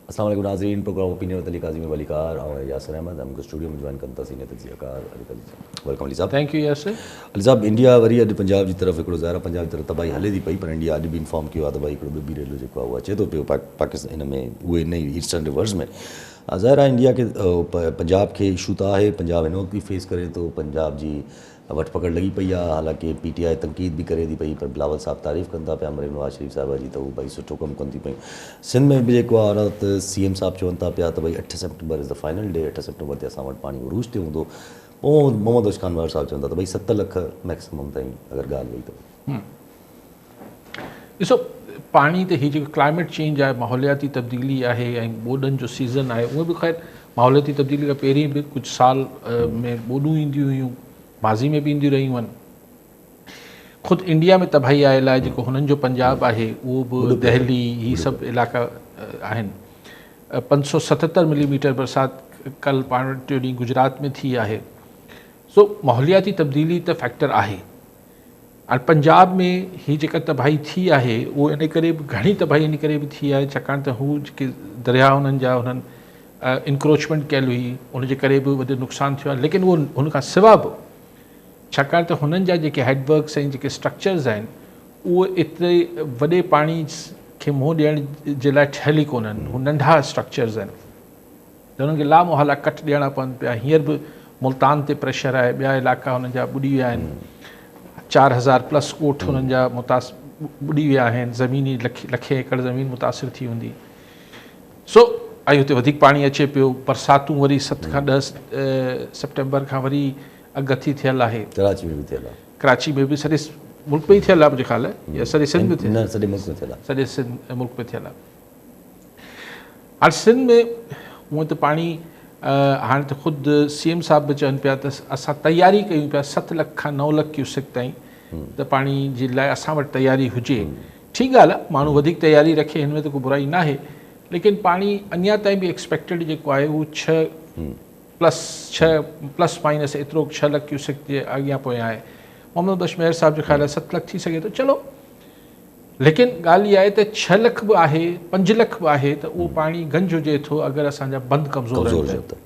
السلام عليڪم ناظرين programme opinion with Ali Qazi ۾ ڀليڪار آئون آهيان ياسر احمد ۽ مونکي اسٽوڊيو ۾ جوائن ڪن ٿا سينيئر تجزيه ڪار علي قاضي صاحب welcome Ali صاحب. Thank you Yasir. Ali صاحب انڊيا وري اڄ پنجاب جي طرف هڪڙو ظاهر آهي پنجاب جي طرف تباهي هلي ٿي پئي پر انڊيا اڄ به انفارم ڪيو آهي ته ڀائي هڪڙو ٻيو به ريلو جيڪو آهي اهو اچي ٿو پيو پاڪستان ان ۾ اهي نه ايسٽرن ريورز ۾ ظاهر آهي انڊيا کي پنجاب کي اشو ته آهي پنجاب هن وقت به فيس ڪري ٿو پنجاب جي وٺ پڪڙ لڳي پئي آهي حالانڪه پي ٽي آء تنقيد به ڪري ٿي پئي پر بلاول صاحب تعريف ڪن ٿا پيا مريم نواز شريف صاحبه جي ته هو ڀائي سٺو ڪم ڪن ٿيون پيون سنڌ ۾ به جيڪو آهي ته سي ايم صاحب چون ٿا پيا ته ڀائي 8 September is the final D 8 September تي اسان وٽ پاڻي عروج تي هوندو پوء محمد بخش خان مهر صاحب چون ٿا ته ڀائي 7 لک ميڪسمم تائين اگر ڳالهه وئي ته. ڏسو پاڻي ته هي جيڪو ڪلائميٽ چينج آهي ماحولياتي تبديلي آهي ۽ ٻوڏن جو سيزن آهي اهي به خير ماحولياتي تبديلي کان پهرين به ڪجهه سال ۾ ٻوڏون اينديون هيون ماضي ۾ به اينديون رهيون آهن خود انڊيا ۾ تباهي آيل آهي جيڪو هنن جو پنجاب آهي اهو به دهلي هي سڀ علائقا آهن 577 ملي ميٽر برسات ڪل پاڻ ٽيون ڏينهن گجرات ۾ ٿي آهي سو ماحولياتي تبديلي ته فيڪٽر آهي هاڻ پنجاب ۾ هي جيڪا تباهي ٿي آهي اهو ان ڪري به گهڻي تباهي ان ڪري به ٿي آهي ڇاڪاڻ ته هو جيڪي درياهه انهن جا انهن انڪروچمينٽ ڪيل هئي ان جي ڪري به وڏو نقصان ٿيو آهي ليڪن اهو هن کان سوا به ڇاڪاڻ ته هنن جا جيڪي هيڊ ورڪس ۽ جيڪي اسٽرڪچرز آهن اهو ايتري وڏي پاڻي کي منهن ڏيڻ جي لاء ٺهيل ئي ڪونهن هو ننڍا اسٽرڪچرز آهن ته انهن کي لامحاله ڪٽ ڏيڻا پون پيا، هينئر به ملتان تي پريشر آهي، ٻيا علائقا انهن جا ٻڏي ويا آهن، 4000 پلس ڳوٺ انهن جا متاثر ٻڏي ويا آهن، زميني لکين ايڪڙ زمين متاثر ٿي هوندي. سو ۽ اتي وڌيڪ پاڻي اچي پيو، برساتون وري 7 کان 10 سيپٽمبر کان وري اڳ ٿي ٿيل آهي. ڪراچي ۾ به ٿيل آهي. ڪراچي ۾ به سڄي ملڪ ۾ ئي ٿيل آهي منهنجي خيال يا سڄي سنڌ ۾ ٿيل؟ نه سڄي ملڪ ۾ ٿيل آهي. سڄي سنڌ ملڪ ۾ ٿيل آهي. هاڻ سنڌ ۾ هونئن ته پاڻي هاڻي ته خود سي ايم صاحب به چون پيا ته اسان تياري ڪيون پيا 7 لک کان 9 لک ڪيوسڪ تائين ته پاڻي جي لاء اسان وٽ تياري هجي. ٺيڪ ڳالهه آهي ماڻهو وڌيڪ تياري رکي هن ۾ ته ڪو برائي ناهي ليڪن پاڻي اڃا تائين به ايڪسپيڪٽيڊ جيڪو آهي اهو 6 پلس 6 پلس مائنس ايترو 6 لک ڪيوسڪ جي اڳيان پويان آهي. محمد بخش مهر صاحب جو خيال آهي 7 لک ٿي سگهي ٿو چلو ليڪن ڳالهه اها آهي ته 6 لک به آهي 5 لک به آهي ته اهو پاڻي گنج هجي ٿو اگر اسان جا بند ڪمزور آهن ته.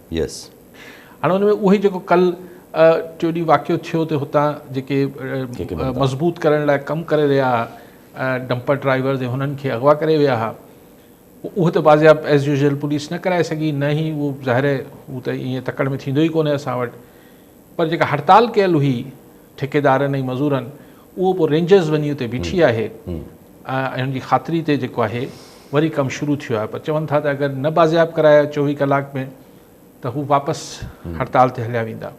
هاڻي ان ۾ اهو ئي جيڪو ڪل ٽيون ڏينهن واقعو ٿيو ته هتان جيڪي مضبوط ڪرڻ لاء ڪم ڪري رهيا هئا ڊمپر ڊرائيورز ۽ هنن کي اغوا ڪري ويا هئا اهو ته بازياب ايز يوزل پوليس نه ڪرائي سگهي نه ئي اهو ظاهر آهي هو ته ائين تڪڙ ۾ ٿيندو ئي ڪونهي اسان وٽ پر جيڪا هڙتال ڪيل هئي ٺيڪيدارن ۽ مزورن اهو پوء رينجرز وڃي اتي بيٺي آهي ۽ ان جي خاطري تي جيڪو آهي وري ڪم شروع ٿيو آهي پر چون ٿا ته اگر نه بازياب ڪرايا 24 ڪلاڪ ۾ ته هو واپس هڙتال تي هليا ويندا.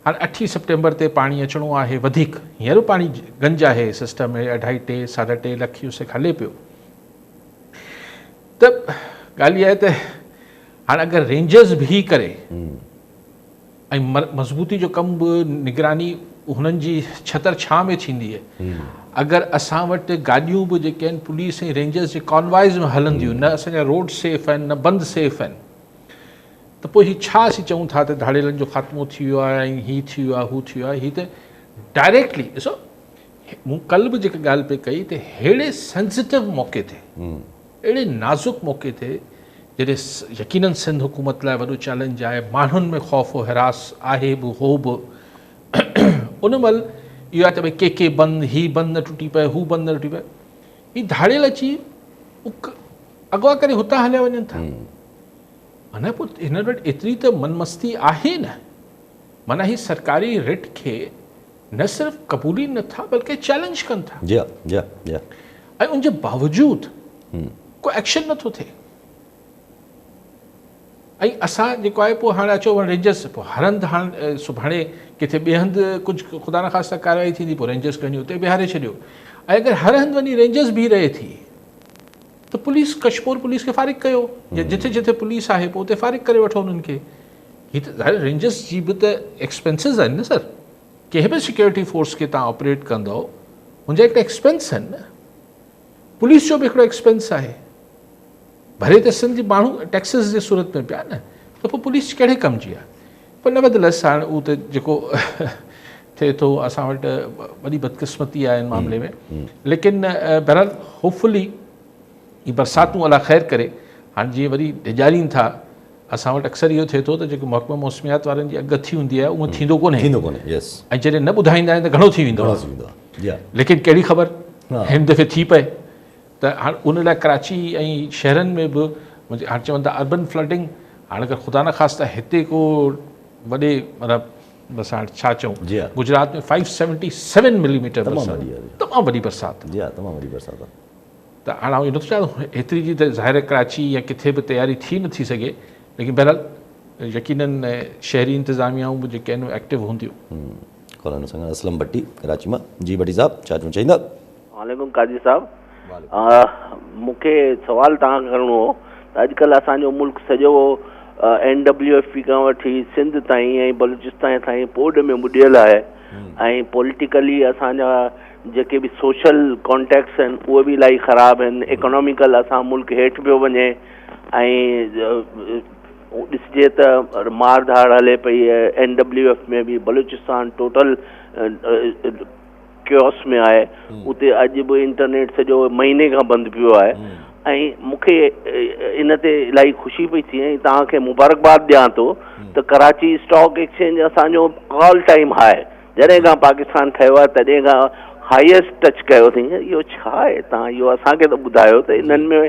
هاڻي 8 سيپٽمبر تي پاڻي اچڻو آهي وڌيڪ هينئر به پاڻي گنج آهي سسٽم ۾ اڍائي ٽي ساڍا ٽي لک ڪيوسڪ هلي پيو ته ڳالهه اها آهي ته هاڻي اگر رينجرز بيهي ڪري ۽ مضبوطي جو ڪم به نگراني هنن جي ڇتر ڇانء ۾ ٿيندي آهي. اگر اسان وٽ گاڏيون به جيڪي آهن پوليس ۽ رينجرز جي ڪانوائز ۾ هلنديون نه اسان جا روڊ سيف آهن نه بند سيف آهن ته پوء هي ڇا اسين چئون ٿا ته ڌاڙيلن جو خاتمو ٿي ويو آهي ۽ هي ٿي ويو آهي هو ٿي ويو آهي هي ته ڊائريڪٽلي ڏسو مون ڪل به جيڪا ڳالهه پئي ڪئي ته ههڙي سينسيٽو موقعي تي اهڙي نازڪ موقعي تي جڏهن يقينن سنڌ حڪومت لاء وڏو چئلينج آهي، ماڻهن ۾ خوف و هراس آهي به هو به ان مهل اهو آهي ته ڀئي ڪي ڪي بند، هي بند نه ٽٽي پئي، هو بند نه ٽٽي پئي، هي ڌاڙيل اچي اغوا ڪري هتان هليا وڃن ٿا. معنيٰ پوء هنن وٽ ايتري ته من مستي آهي نه، معنيٰ هي سرڪاري رٽ کي نه صرف قبولين نه ٿا بلڪه چئلينج ڪن ٿا. جي ها جي ها جي ها. ۽ ان جي باوجود ڪو ايڪشن نه ٿو ٿئي ۽ اسان جيڪو آهي پوء هاڻي اچو رينجرس پوء هر هنڌ هاڻ سڀاڻي ڪٿي ٻئي هنڌ ڪجهه خدا نخواسته ڪارروائي ٿيندي پوء رينجرس کي وڃي اتي بيهاري ڇڏيو ۽ اگر هر هنڌ وڃي رينجرس بيهي رهي ٿي ته پوليس ڪشمور پوليس کي فارغ ڪيو يا جٿي جٿي پوليس آهي پوء اتي فارغ ڪري وٺو انهن کي هي ته ظاهر رينجرس جي به ته ايڪسپينسز آهن نه سر ڪنهن به سيڪيورٽي فورس کي تان آپريٽ ڪندو ان جا هڪڙا ايڪسپينس آهن نه پوليس جو به هڪڙو ايڪسپينس آهي ڀري ته سنڌ جي ماڻهو ٽيڪسز جي صورت ۾ پيا نه ته پوء پوليس ڪهڙي ڪم جي آهي پر نه بدلس هاڻ اهو ته جيڪو ٿئي ٿو اسان وٽ وڏي بدقسمتي آهي ان معاملي ۾ ليڪن بهرحال هوپ فلي هي برساتون الله خير ڪري. هاڻي جيئن وري ڊيڄارين ٿا اسان وٽ اڪثر اهو ٿئي ٿو ته جيڪو محڪمه موسميات وارن جي اڳ ٿي هوندي آهي اهو ٿيندو ڪونهي ٿيندو ڪونهي يس ۽ جڏهن نه ٻڌائيندا آهن ته گهڻو ٿي ويندو گهڻو ٿي ويندو آهي جي ها ليڪن ڪهڙي خبر هن دفعي ٿي پئي ته هاڻ ان لاء ڪراچي ۽ شهرن ۾ به هاڻ چون ٿا اربن فلڊنگ هاڻ اگر خدا نخواسته هتي ڪو وڏي مطلب بس هاڻ ڇا چئون جي ها گجرات ۾ 577 ملي ميٽر برسات تمام وڏي برسات جي ها تمام وڏي برسات آهي ته هاڻ آئون اهو نٿو چاهيان ته هيتري جي ته ظاهر آهي ڪراچي يا ڪٿي به تياري ٿي نٿي سگهي ليڪن بهرحال يقينن شهري انتظاميائون به جيڪي آهن ايڪٽو هونديون. ڪالر سان اسلم ڀٽي ڪراچي مان جي ڀٽي صاحب ڇا چوڻ چاهيندا. وعليڪم قاضي صاحب مون کي سوال توهان کان ڪرڻو هو ته اڄڪلهه اسان جو ملڪ سڄو اين ڊبليو ايف پي کان وٺي سنڌ تائين ۽ بلوچستان تائين ٻوڏ ۾ ٻڏيل آهي ۽ پوليٽيڪلي اسان جا جيڪي به سوشل ڪانٽيڪٽس آهن اهي به الاهي خراب آهن اڪاناميڪل اسان ملڪ هيٺ پيو وڃي ۽ ڏسجي ته مار ڌاڙ هلي پئي اين ڊبليو ايف ۾ به بلوچستان ٽوٽل ڪيوس ۾ آهي اتي اڄ به انٽرنيٽ سڄو مهيني کان بند پيو آهي ۽ مون کي ان تي الاهي خوشي پئي ٿئي ۽ توهان کي مبارڪباد ڏيان ٿو ته ڪراچي اسٽاڪ ايڪسچينج اسان جو آل ٽائيم هاء جڏهن کان پاڪستان ٺهيو آهي تڏهن کان هائيسٽ ٽچ ڪيو اٿئي اهو ڇا آهي توهان اهو اسان کي ته ٻڌايو ته انهن ۾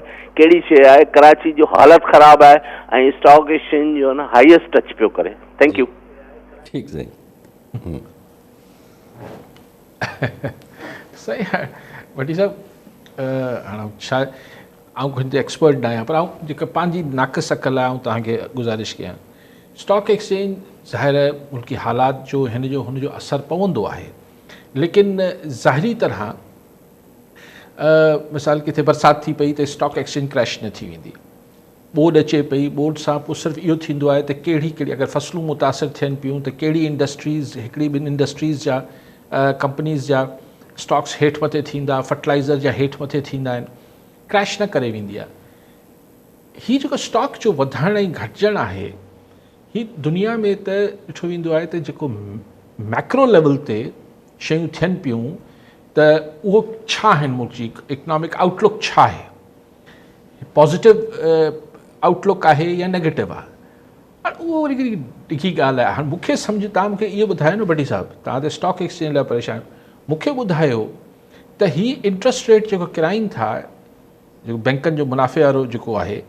ڪهڙي شيء آهي ڪراچي جو حالت خراب آهي ۽ اسٽاڪ ايڪسچينج جو نه هائيسٽ ٽچ پيو ڪري thank you ٺيڪ سائين سائين ڀٽي صاحب هاڻ ڇا آئون هن تي ايڪسپرٽ نه آهيان پر آئون جيڪا پنهنجي ناقص عقل آهي آئون توهان کي گذارش ڪيان اسٽاڪ ايڪسچينج ظاهر آهي ملڪي حالات جو هن جو هن جو اثر پوندو آهي ليڪن ظاهري طرح مثال ڪٿي برسات ٿي پئي ته اسٽاڪ ايڪسچينج ڪريش نه ٿي ويندي ٻوڏ اچي پئي، ٻوڏ سان پوء صرف اهو ٿيندو آهي ته ڪهڙي ڪهڙي اگر فصلون متاثر ٿين پيون ته ڪهڙي انڊسٽريز هڪڙي ٻن انڊسٽريز جا ڪمپنيز جا اسٽاڪس هيٺ مٿي ٿيندا، فرٽلائزر جا هيٺ مٿي ٿيندا آهن، ڪريش نه ڪري ويندي آهي. هي جيڪو اسٽاڪ جو وڌڻ ۽ گهٽجڻ آهي هي دنيا ۾ ته ڏٺو ويندو آهي ته جيڪو ميڪرو ليول تي شيون ٿين پيون ته اهو ڇا آهن ملڪ جي اڪنامڪ آئوٽ لڪ ڇا آهي. پازيٽو آئوٽ لڪ آهي يا نيگيٽو آهي هاڻ اهو وري هڪڙي ڊگهي ڳالهه آهي هاڻ مونکي سمجھ تان مونکي اهو ٻڌايو نه ڀٽي صاحب تان ته اسٽاڪ ايڪسچينج لاء پريشان آهيو مونکي ٻڌايو ته هي انٽرسٽ ريٽ جيڪو ڪرائين ٿا جيڪو بينڪن جو منافعي وارو جيڪو آهي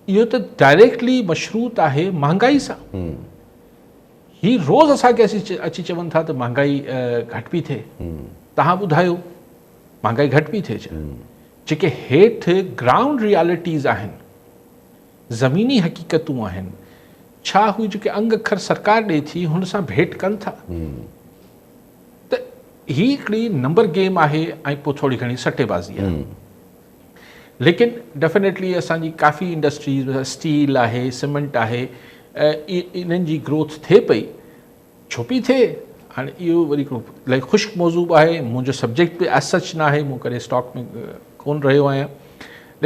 اهو ته ڊائريڪٽلي مشروط آهي مهانگائي سان هي روز اسان کي اچي چون ٿا ته مهانگائي گهٽ پئي ٿئي تهان ٻڌايو مهانگائي گهٽ پئي ٿئي ڇا جيڪي هيٺ گرائونڊ ريالٽيز آهن، زميني حقيقتون آهن، ڇا هو جيڪي انگ اکر سرڪار ڏئي ٿي هن سان ڀيٽ ڪن ٿا؟ ته هي هڪڙي نمبر گيم آهي ۽ پوء ٿوري گهڻي سٽي بازي آهي. ليڪن ڊيفينيٽلي اسان جي ڪافي انڊسٽريز مثال اسٽيل آهي، سيمنٽ آهي، انهن جي گروٿ ٿئي پئي. ڇو پئي ٿئي؟ هاڻي اهو وري هڪڙو الاهي خشڪ موضوع به آهي، منهنجو سبجيڪٽ به ايز سچ نه آهي، مون ڪڏهن اسٽاڪ ۾ ڪونه رهيو آهيان،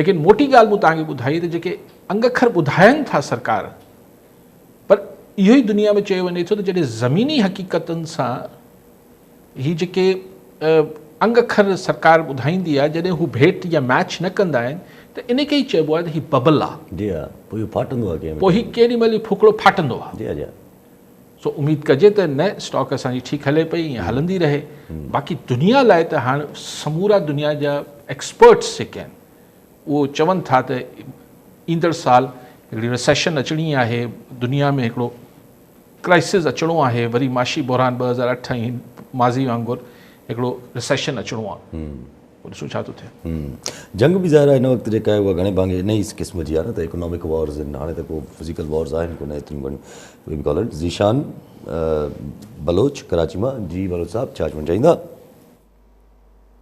ليڪن موٽي ڳالهه مون توهان کي ٻڌائي ته جيڪي انگ اکر ٻڌائن ٿا سرڪار، پر اهو ئي دنيا ۾ چيو وڃي ٿو ته جڏهن زميني حقيقتن سان هي جيڪي انگ اکر سرڪار ٻڌائيندي آهي جڏهن هو ڀيٽ يا ميچ نه ڪندا آهن ته ان کي ئي چئبو آهي ته هي ببل آهي. جي ها پوء اهو ڦاٽندو آهي ڪنهن پوء هي ڪيڏي مهل هي ڦوڪڙو ڦاٽندو آهي. جي ها جي ها. سو اميد ڪجي ته نه اسٽاڪ اسان جي ٺيڪ هلي پئي ۽ هلندي رهي باقي دنيا لاء ته هاڻ سمورا دنيا جا ايڪسپرٽس جيڪي آهن اهو چون ٿا ته ايندڙ سال هڪڙي ريسيشن اچڻي آهي دنيا ۾ هڪڙو ڪرائسس اچڻو آهي وري معاشي بحران 2008 ۽ ماضي وانگر هڪڙو ريسيشن اچڻو آهي پوء ڏسون ڇا ٿو ٿئي. جنگ به ظاهر آهي هن وقت جيڪا آهي اها گهڻي ڀاڱي انهي ئي قسم جي آهي نه ته اڪنامڪ وارز آهن هاڻي ته ڪو فزيڪل وارز آهن ڪونه ايتريون گهڻيون ٻيو به ڪالر ذيشان بلوچ ڪراچي مان جي بلوچ صاحب ڇا چوڻ چاهيندا.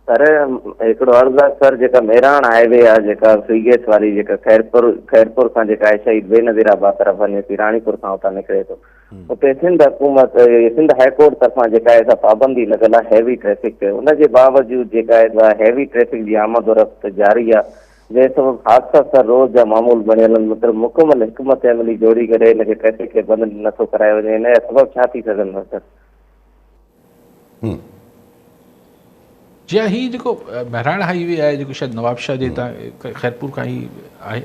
سر هڪڙو عرض آهي سر جيڪا مهراڻ هاء وي آهي جيڪا سوئي گيس واري جيڪا خيرپور خيرپور کان جيڪا آهي شهيد بينظير آباد طرف وڃي ٿي راڻيپور کان اتان نڪري ٿو اتي سنڌ حڪومت سنڌ هاء ڪورٽ طرفان جيڪا آهي سا پابندي لڳل آهي هيوي ٽريفڪ تي ان جي باوجود جيڪا آهي سا هيوي ٽريفڪ جي آمد و رفت جاري آهي جنهن سبب حادثا سر روز جا معمول بڻيل آهن مطلب مڪمل حڪمت عملي جوڙي ڪري ان کي ٽريفڪ کي بند نٿو ڪرايو وڃي ان جا سبب ڇا ٿي سگهن ٿا سر؟ جي ها هي جيڪو مهراڻ هائي وي آهي جيڪو شايد نوابشاهه جي هتان خيرپور کان ئي آهي.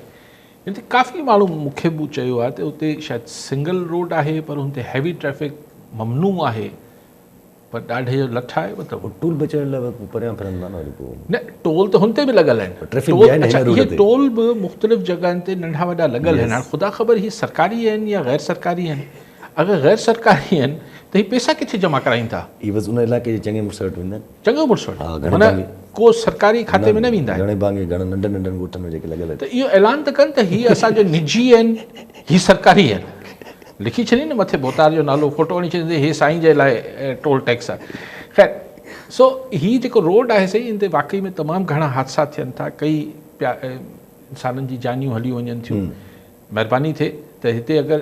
هتي ڪافي ماڻهو مون کي به چيو آهي ته اتي شايد سنگل روڊ آهي پر هن تي هيوي ٽريفڪ ممنوع آهي پر ڏاڍي جو لٺ آهي مطلب. پوء ٽول بچائڻ لاء پوء پريان ڦرن ٿا نه وري پوء. نه ٽول ته هن تي به لڳل آهن. ٽريفڪ به آهي نه اڇا هن روڊ اهي تي. ٽول به مختلف جڳهن تي ننڍا وڏا لڳل آهن هاڻ خدا خبر هي سرڪاري آهن يا غير سرڪاري آهن اگر غير سرڪاري آهن ته هي پيسا ڪٿي جمع ڪرائين ٿا. هي بس ان علائقي جي چڱي مڙس وٽ ويندا آهن. چڱو مڙس وٽ ها گهڻي معنيٰ ڀاڱي. ڪو سرڪاري کاتي ۾ نه ويندا آهن. گهڻي ڀاڱي گهڻن ننڍن ننڍن ڳوٺن ۾ جيڪي لڳل آهن. ته اهو اعلان ته ڪن ته هي اسان جو نجي آهن هي سرڪاري آهن. لکي ڇڏين نه مٿي ڀوتار جو نالو فوٽو هڻي ڇڏين ته هي سائين جي لاء ٽول ٽيڪس آهي. خير سو هي جيڪو روڊ آهي سائين ان تي واقعي ۾ تمام گهڻا حادثا ٿين ٿا ڪئي پيا انسانن جي جانيون هليون وڃن ٿيون. مهرباني ٿئي ته هتي اگر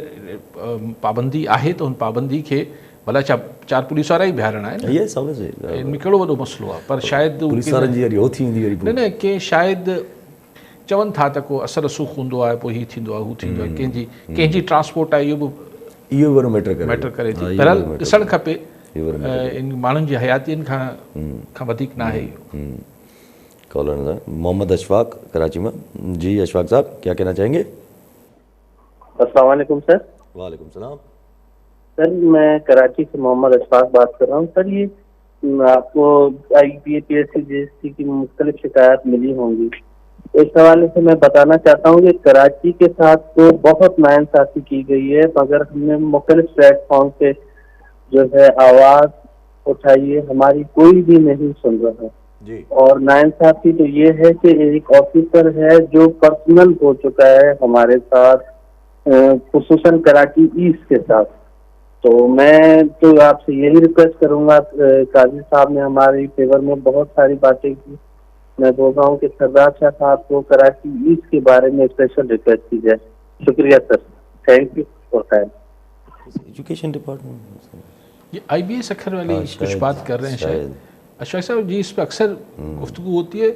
پابندي آهي ته ان پابندي کي ڀلا ڇا چار پوليس وارا ئي بيهارڻا آهن يس obviously ان ۾ ڪهڙو وڏو مسئلو آهي پر شايد پوليس وارن جي وري هو ٿي ويندي وري نه نه ڪي شايد چون ٿا ته ڪو اثر رسوخ هوندو آهي پوء هي ٿيندو آهي هو ٿيندو آهي ڪنهن جي ڪنهن جي ٽرانسپورٽ آهي اهو به اهو به وڏو ميٽر ڪري ميٽر ڪري ٿي بهرحال ڏسڻ کپي ان ماڻهن جي حياتين کان کان وڌيڪ نه آهي اهو کالر محمد اشفاق ڪراچي مان جي اشفاق صاحب ڪيا ڪهنا چاهينگي. السلام عليڪم سر. وعليڪم السلام. سر مين ڪراچي سي محمد اشفاق بات ڪر رها هون سر يي آپ ڪو آئي بي اي پي ايس سي جي ايس ٽي ڪي مختلف شڪايات ملي هونگي اس حوالي سي مين بتانا چاهتا هون ڪي ڪراچي ڪي ساٿ تو بهت ناانصافي ڪي گئي هي مگر هم ني مختلف پليٽ فارم پي جو هي آواز اٺائي هي هماري ڪوئي بي نهين سن رها اور ناانصافي تو يه هي ڪي ايڪ آفيسر هي جو پرسنل هو چڪا هي هماري ساٿ خصوصا ڪراچي ايسٽ ڪي ساٿ تو مين تو آپ سي يهي ريڪويسٽ ڪرون گا قاضي صاحب ني هماري فيور مين بهت ساري باتين ڪي مين بول رها هون ڪي سردار شاه صاحب ڪو ڪراچي ايسٽ ڪي باري مين اسپيشل ريڪويسٽ ڪي جائي شڪريه سر thank you for time. Education department ये आई बी ए सखर वाली कुछ बात कर रहे हैं शायद अशफाक साहब जी इस पर अक्सर गुफ्तगू होती है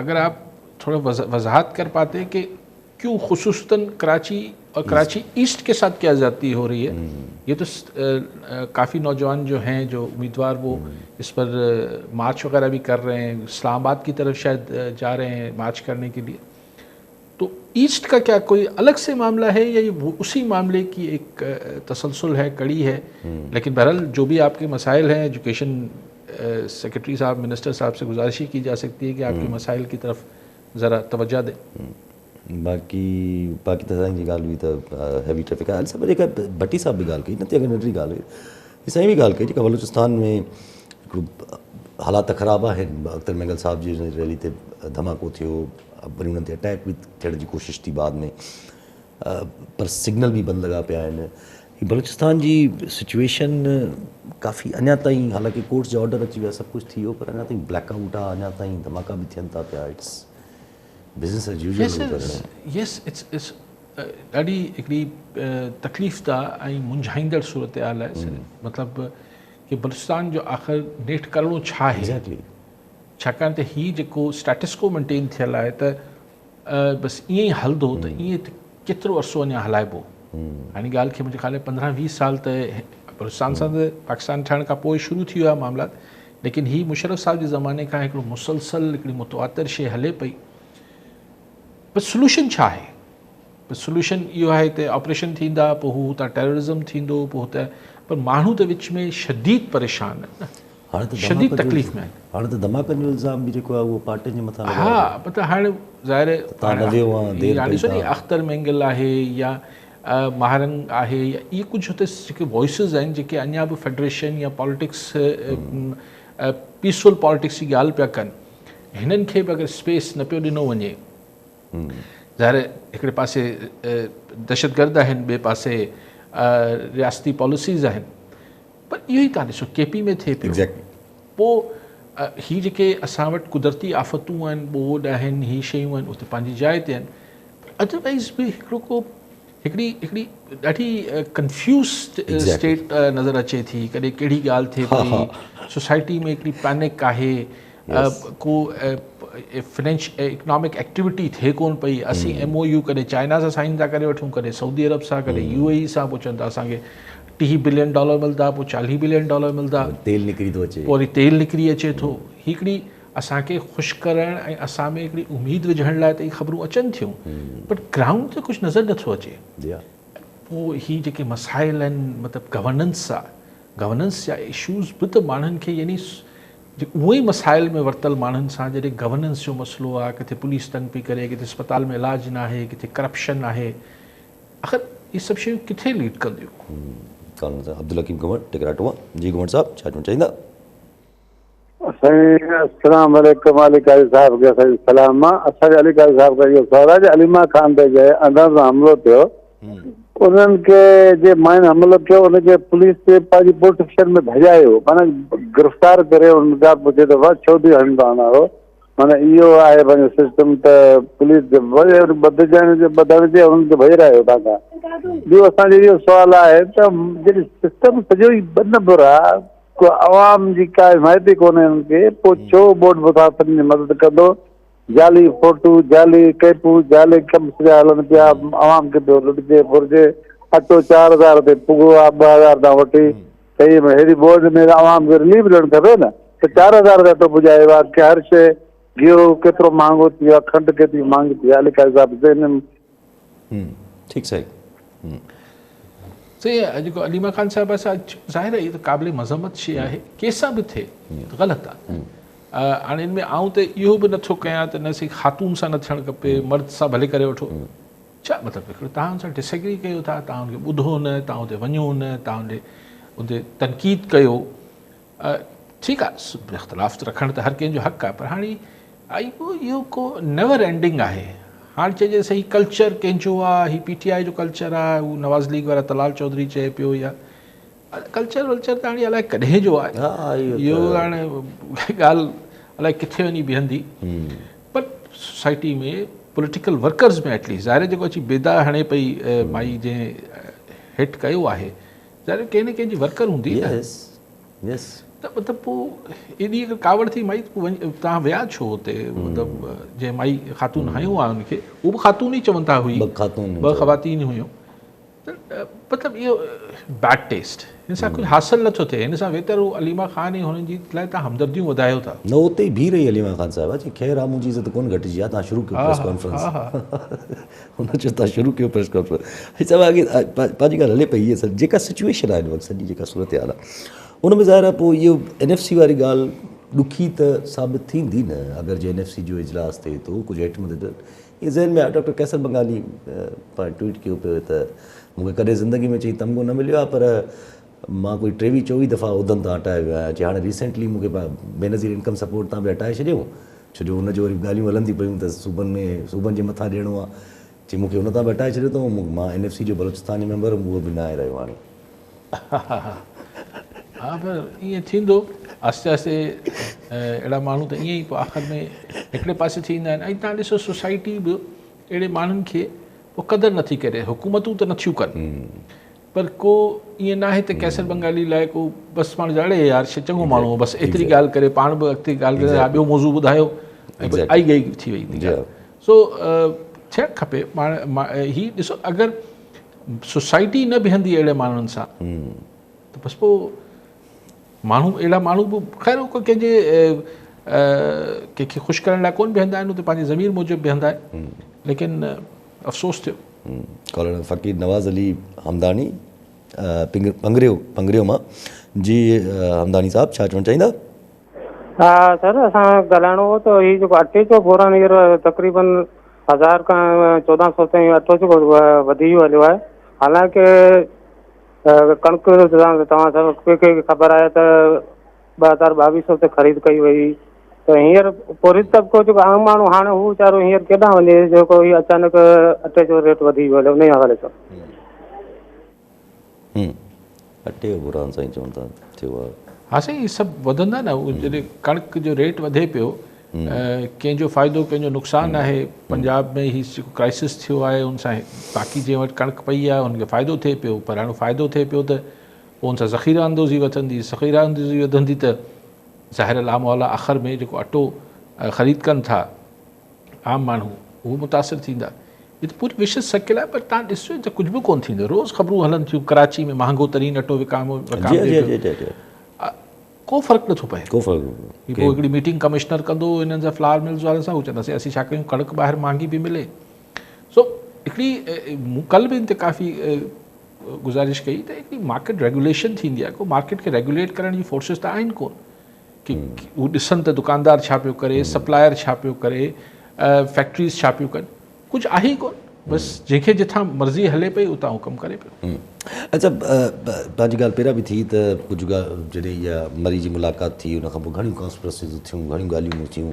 अगर आप थोड़ा वजाहत कर पाते कि क्यों खुसूसन कराची और कराची ईस्ट के साथ क्या ज़्यादती हो रही है ये तो काफ़ी नौजवान जो हैं जो उम्मीदवार वो इस पर मार्च वगैरह भी कर रहे हैं इस्लामाबाद की तरफ शायद जा रहे हैं मार्च करने के लिए तो ईस्ट का क्या कोई अलग से मामला है या ये उसी मामले की एक तसलसल है कड़ी है लेकिन बहरहाल जो भी आपके मसाइल हैं एजुकेशन सेक्रेटरी साहब मिनिस्टर साहब से गुजारिश ही की जा सकती है कि आपके मसाइल की तरफ ज़रा तवज्जो दें। बाक़ी बाक़ी त साईं जी ॻाल्हि हुई त हैवी ट्रैफिक आहे। साहब जेका भट्टी साहब बि ॻाल्हि कई न अॻु नंढड़ी ॻाल्हि हुई साईं बि ॻाल्हि कई जेका बलूचिस्तान में हिकिड़ो हालात त ख़राबु आहिनि। अख्तर मैंगल साहब जी रैली ते धमाको थियो, वरी उन्हनि ते अटैक बि थियण जी कोशिश थी बाद में, पर सिग्नल बि बंदि लॻा पिया आहिनि। बलूचिस्तान जी सिचुएशन काफ़ी अञा ताईं, हालांकि कोर्ट्स जा ऑर्डर अची विया, सभु कुझु थी वियो, पर अञा ताईं ब्लैक आउट आहे, अञा ताईं धमाका बि थियनि था पिया। It's business as usual. Yes, it's it's ॾाढी हिकिड़ी तकलीफ़ ऐं मुंझाईंदड़ सूरत हाल आहे। मतिलबु की बलूचिस्तान जो आख़िर नेठि करिणो छा आहे? एग्जैक्टली। छाकाणि त हीउ जेको स्टेटस को मेंटेन थियल आहे त बसि ईअं ई हलंदो त ईअं केतिरो अरसो अञा हलाइबो। हाणे ॻाल्हि खे मुंहिंजे ख़्याल में 15-20 साल त बलूचिस्तान सां त पाकिस्तान ठहण खां पोइ शुरू थी वियो आहे मामला, लेकिन हीउ मुशर्रफ साहिब जे ज़माने खां हिकिड़ो मुसलसल हिकिड़ी मुतवातिर शइ हले पई। पर सोल्यूशन छा आहे? पर सोल्यूशन इहो आहे त ऑपरेशन थींदा, पोइ हू हुतां टेररिज़म थींदो, पोइ हुते, पर माण्हू त विच में शदीद परेशान आहिनि न, हाणे त शदीद तकलीफ़ में आहिनि। हाणे त धमाकनि जो इल्ज़ाम बि जेको आहे उहो पार्टियुनि जे मथां लॻायो हा, मतिलबु हाणे ज़ाहिर तव्हां न वियो आहे, देरि हाणे कई ॾिसो नी था। अख्तर मेंगल आहे या महारंग आहे या इहे कुझु हुते जेके वॉइसिस आहिनि जेके अञा बि फेडरेशन या पॉलिटिक्स पीसफुल पॉलिटिक्स जी ॻाल्हि पिया कनि, हिननि खे बि अगरि स्पेस न पियो ॾिनो वञे, ज़ाहिर हिकिड़े पासे दहशतगर्द आहिनि, ॿिए पासे रियासती पॉलिसीज़ आहिनि, पर इहो ई तव्हां ॾिसो के पी में थिए पियो। एग्जैक्टली। पोइ हीअ जेके असां वटि कुदरती आफ़तूं आहिनि, ॿोॾ आहिनि, हीअ शयूं आहिनि, उते पंहिंजी जाइ ते आहिनि, पर अदरवाइज़ बि हिकिड़ो को हिकिड़ी हिकिड़ी ॾाढी कन्फ्यूज़ स्टेट नज़र अचे थी। कॾहिं कहिड़ी ॻाल्हि थिए पई, सोसाइटी में हिकिड़ी पैनिक आहे, को फाइनेंश इकनॉमिक एक्टिविटी थिए कोन पई। असीं एम ओ you कॾहिं चाइना सां साइन था करे वठूं, कॾहिं सऊदी अरब सां, कॾहिं यू ए ई सां, पोइ चवनि था असांखे 30 बिलियन डॉलर मिलंदा, पोइ 40 बिलियन डॉलर मिलंदा, तेल निकिरी थो अचे, पोइ वरी तेल निकिरी अचे थो। हिकिड़ी اسان کي خوش ڪرڻ ۽ اسان ۾ هڪڙي اميد وجهڻ لاء ته اهي خبرون اچن ٿيون پر گرائونڊ تي ڪجهه نظر نٿو اچي. پوء هي جيڪي مسائل آهن مطلب گورننس آ گورننس جا اشوز به ته ماڻهن کي يعني اهي ئي مسائل ۾ ورتل ماڻهن سان جڏهن گورننس جو مسئلو آ ڪٿي پوليس تنگ پئي ڪري ڪٿي اسپتال ۾ علاج ناهي ڪٿي ڪرپشن آهي آخر اهي سڀ شيون ڪٿي ليڊ ڪنديون. عبدالحڪيم گهنور ٽڪراٽو مان جي گهنور صاحب ڇا چوڻ چاهيندا. سائين السلام عليڪم علي قاري صاحب کي اسان جو سلام آ اسان جو علي قاري صاحب کان اهو سوال آ جي عليما خان تي جي اندر سان حملو ٿيو انهن کي جي ماين حملو ڪيو ان کي پوليس تي پنهنجي پروٽيڪشن ۾ ڀڄايو معنی گرفتار ڪري ان کان پڇي ته وا ڇو ٿي هڻ تان آرو معنی اهو آهي پنهنجو سسٽم ته پوليس کي ٻڌجڻ جي ٻڌڻ جي انهن کي ڀڄرايو تان کان ٻيو اسان جو اهو سوال آهي ته جڏهن سسٽم سڄو ئي ٻه نمبر آ ڪو عوام جي ڪا حمايت ئي ڪونهي انهن کي پوء ڇو ٻوڏ متاثرن جي مدد ڪندو جعلي فوٽو جعلي ڪيپون جعلي ڪم سڄا هلن پيا عوام کي پيو لٽجي ڦرجي اٽو 4000 تي پڳو آ 2000 تان وٺي صحيح ۾ هيڏي ٻوڏ ۾ عوام کي رليف ڏيڻ کپي نه ته 4000 تي اٽو پڄايو آ ڪي هر شيء گيهه ڪيترو مهانگو ٿي ويو آ کنڊ ڪيتري مهانگي ٿي وئي آ علي قاضي صاحب ذهن ٺيڪ سائين. سائين جيڪو عليما خان صاحب آهي سا ظاهر آهي ته قابل مذمت شيء آهي ڪنهن سان به ٿئي غلط آهي هاڻي ان ۾ آئون ته اهو به نٿو ڪيان ته نه سائين خاتون سان نه ٿيڻ کپي مرد سان ڀلي ڪري وٺو ڇا مطلب هڪڙو توهان ان سان ڊس ايگري ڪيو ٿا توهان ان کي ٻڌو نه توهان اتي وڃو نه توهان ان تي تنقيد ڪيو ٺيڪ آ اختلاف رکڻ ته هر ڪنهن جو حق آ پر هاڻي اهو ڪو نيور اينڊنگ آهي هاڻي چئجي سهي ڪلچر ڪنهن جو آ هي پي ٽي آء جو ڪلچر آ هو نواز ليگ وارا طلال چوڌري چئي پيو يا ڪلچر ولچر ته هاڻي الائي ڪڏهن جو آهي اهو هاڻي ڳالهه الائي ڪٿي وڃي بيهندي پر سوسائٽي ۾ پوليٽيڪل ورڪرز ۾ ايٽليسٽ ظاهر جيڪو اچي بيدا هڻي پئي مائي جنهن هٽ ڪيو آهي ظاهر ڪنهن نه ڪنهن جي ورڪر هوندي نه يس ته مطلب پوء ايڏي اگر ڪاوڙ ٿي مائي پوء توهان ويا ڇو اتي مطلب جنهن مائي خاتون هنيو آهي ان کي اهو به خاتون ئي چون ٿا هئي ٻه خواتين هيون ته مطلب اهو بيڊ ٽيسٽ هن سان ڪجهه حاصل نٿو ٿئي هن سان ويتر هو عليما خان ۽ هنن جي لاء تان همدرديون وڌايو ٿا. نه اتي ئي بيهي رهي عليما خان صاحبه چي خير آ منهنجي عزت ڪونه گهٽجي آ تان شروع ڪيو پريس ڪانفرنس هن چيو تان شروع ڪيو پريس ڪانفرنس هي صاحب اڳي پنهنجي ڳالهه هلي پئي هي جيڪا سچويشن آهي هن وقت سڄي جيڪا صورتحال آ ان ۾ ظاهر آ پوء اهو اين ايف سي واري ڳالهه ڏکي ته ثابت ٿيندي نه اگر جي اين ايف سي جو اجلاس ٿئي ٿو ڪجهه هيٺ مٿي ته اهي ذهن ۾ آيو ڊاڪٽر قيصر بنگالي پاڻ ٽوئيٽ ڪيو پيو ته مون کي ڪڏهن زندگي ۾ چئي تمغو نه مليو آهي پر مان ڪوئي ٽيويهه چوويهه دفعا عهدن تان هٽايو ويو آهيان چي هاڻي ريسينٽلي مون کي بينظير انڪم سپورٽ تان به هٽائي ڇڏيائون ڇو جو ان جو وري ڳالهيون هلن ٿي پيون ته صوبن ۾ صوبن جي مٿان ڏيڻو آهي چي مون کي ان تان به هٽائي ڇڏيو اٿئون مان اين ايف سي جو بلوچستان جو ميمبر هوم اهو به ناهي رهيو هاڻي. ها پر ائين ٿيندو آهستي آهستي اهڙا ماڻهو ته ائين ئي پوء آخر ۾ هڪڙي پاسي ٿي ايندا آهن ۽ تان ڏسو سوسائٽي به اهڙي ماڻهن کي پوء قدر نٿي ڪري حڪومتون ته نٿيون ڪن پر ڪو ائين ناهي ته قيصر بنگالي لاء ڪو بس ماڻهو اڙي يار چڱو ماڻهو هو بس ايتري ڳالهه ڪري پاڻ به اڳتي ڳالهه ڪري ها ٻيو موضوع ٻڌايو ۽ آئي گئي ٿي وئي سو ٿيڻ کپي پاڻ هي ڏسو اگر سوسائٽي نه بيهندي اهڙي ماڻهن سان ته بس پوء ماڻهو اهڙا ماڻهو به خير ڪو ڪنهن جي ڪنهن کي خوش ڪرڻ لاء ڪونه بيهندا آهن اتي پنهنجي ضمير موجب بيهندا آهن ليڪن افسوس ٿيو. ڪالر فقير نواز علي همداڻي پنگريو پنگريو مان جي همداڻي صاحب ڇا چوڻ چاهيندا؟ ها سر اسان ڳالهائڻو هو ته هي جيڪو اٽي جو بحران هينئر تقريبن هزار کان 1400 تائين اٽو جيڪو وڌي ويو هليو آهي حالانڪه ڪڻڪ توهان سڀ کي خبر آهي ته 22,200 تي خريد ڪئي وئي ته هينئر پورهيت طبقو جيڪو عام ماڻهو هاڻي هو ويچارو هينئر ڪيڏانهن وڃي جيڪو هي اچانڪ اٽي جو ريٽ وڌي ويو هليو انهي حوالي سان. اٽي جو بحران سائين چون ٿا ٿيو آهي. ها سائين هي سڀ وڌندا نه جڏهن ڪڻڪ جو ريٽ وڌي پيو ڪنهن جو فائدو ڪنهن جو نقصان آهي پنجاب ۾ هي جيڪو ڪرائسس ٿيو آهي ان سان باقي جنهن وٽ ڪڻڪ پئي آهي ان کي فائدو ٿئي پيو پر هاڻي فائدو ٿئي پيو ته پوء ان سان ذخيره اندوزي وڌندي ذخيره اندوزي وڌندي ته ظاهر لامحاله آخر ۾ جيڪو اٽو خريد ڪن ٿا عام ماڻهو اهو متاثر ٿيندا. هي ته پوري وشس سرڪل آهي پر تان ڏسو ته ڪجهه به ڪونه ٿيندو روز خبرون هلن ٿيون ڪراچي ۾ مهانگو ترين اٽو وڪامجي پيو. ڪو فرق نٿو پئي. ڪو فرق نه پيو. پوء هڪڙي ميٽنگ ڪمشنر ڪندو انهن سان فلاور ملز وارن سان، هو چونداسين اسين ڇا ڪيون ڪڻڪ ٻاهر مهانگي پئي ملي. سو هڪڙي مون ڪل به ان تي ڪافي گذارش ڪئي ته هڪڙي مارڪيٽ ريگوليشن ٿيندي آهي، ڪو مارڪيٽ کي ريگوليٽ ڪرڻ جي فورسز ته آهن ڪون ڪي هو ڏسن ته دڪاندار ڇا پيو ڪري، سپلائر ڇا پيو ڪري، فيڪٽريز ڇا پيون ڪن، ڪجهه آهي ئي ڪون، بس جنهن کي جتان مرضي هلي پئي اتان هو ڪم ڪري پيو. اڇا پنهنجي ڳالهه پهريان به ٿي ته ڪجهه ڳالهه جڏهن اها مري جي ملاقات ٿي ان کان پوء گهڻيون ڪانسپرسيز ٿيون گهڻيون ڳالهيون ٿيون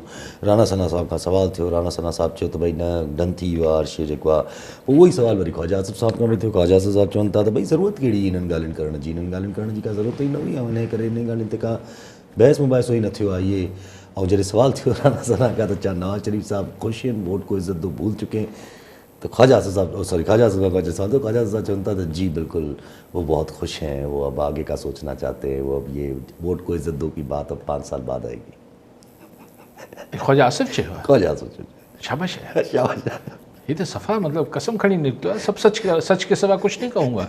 رانا ثنا صاحب کان سوال ٿيو رانا ثنا صاحب چيو ته ڀئي نه ڊن ٿي ويو آهي هر شيء جيڪو آهي پوء اهو ئي سوال وري خواجه آصف صاحب کان به ٿيو خواجه آصف صاحب چون ٿا ته ڀئي ضرورت ڪهڙي هئي انهن ڳالهين ڪرڻ جي انهن ڳالهين ڪرڻ جي ڪا ضرورت ئي نه هئي ۽ انهي ڪري انهن ڳالهين تي ڪا بحث مباحثو ئي نه ٿيو آهي اهي ۽ جڏهن سوال ٿيو رانا ثنا کان ته ڇا نواز شريف صاحب خوش آهن ووٽ ڪو عزت دو ڀول چڪي هين ته خواجه آصف صاحب سوري خواجه آصف صاحب کان جڏهن سوال ٿيو خواجه آصف صاحب چون ٿا ته جي بلڪل وہ بهت خوش هين وہ اب آگي کا سوچنا چاهتي هين وہ اب يه ووٽ ڪو عزت دو ڪي بات اب پانچ سال بعد آئي گي. خواجه آصف چيو آهي. خواجه آصف چيو. شاباش آهي. شاباش آهي. هي ته صفا مطلب قسم کڻي نڪتو آهي سب سچ سچ ڪي سوا ڪجهه نهين ڪهون گا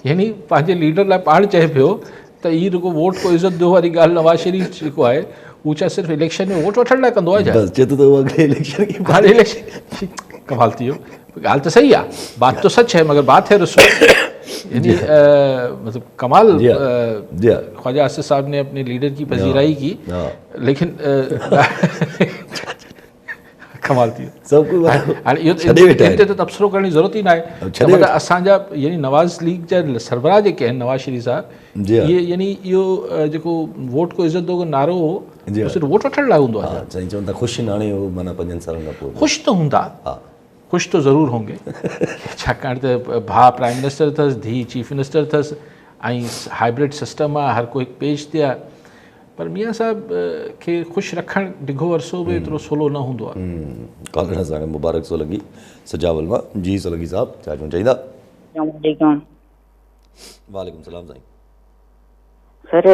يعني پنهنجي ليڊر لاء پاڻ چئي پيو ته هي رڳو ووٽ ڪو عزت ڏيو واري ڳالهه نواز شريف جيڪو آهي هو ڇا صرف اليڪشن ۾ ووٽ وٺڻ لاء ڪندو آهي ڇا؟ بس چئي ٿو ته هو اڳلي اليڪشن کي هاڻي اليڪشن ڪمال ٿي ويو ڳالهه ته صحيح آهي بات تو سچ هي مگر بات هي رسوا يعني مطلب ڪمال خواجه آصف صاحب ني اپني ليڊر ڪي پذيرائي ڪي ليڪن ڪمال ٿي سڀ ڪو هاڻي اهو ڇڏي ويٺا آهن ته تبصرو ڪرڻ جي ضرورت ئي ناهي ته مطلب اسان جا يعني نواز ليگ جا سربراهه جيڪي آهن نواز شريف صاحب اهي يعني اهو جيڪو ووٽ ڪو عزت دو نعرو هو اهو صرف ووٽ وٺڻ لاء هوندو آهي سائين چون ٿا خوش آهن هاڻي هو معنيٰ پنجن سالن کان پوء خوش ته هوندا خوش ته ضرور هونگي ڇاڪاڻ ته ڀاء پرائم منسٽر اٿس ڌي چيف منسٽر اٿس ۽ هائبرڊ سسٽم آهي هر ڪو هڪ پيج تي آهي پر ميان صاحب کي خوش رکڻ ڊگهو عرصو به ايترو سولو نه هوندو آهي. ڪالهه سان مبارڪ سولنگي سجاول مان جي سولنگي صاحب ڇا چوڻ چاهيندا. السلام عليڪم. وعليڪم السلام سائين. سر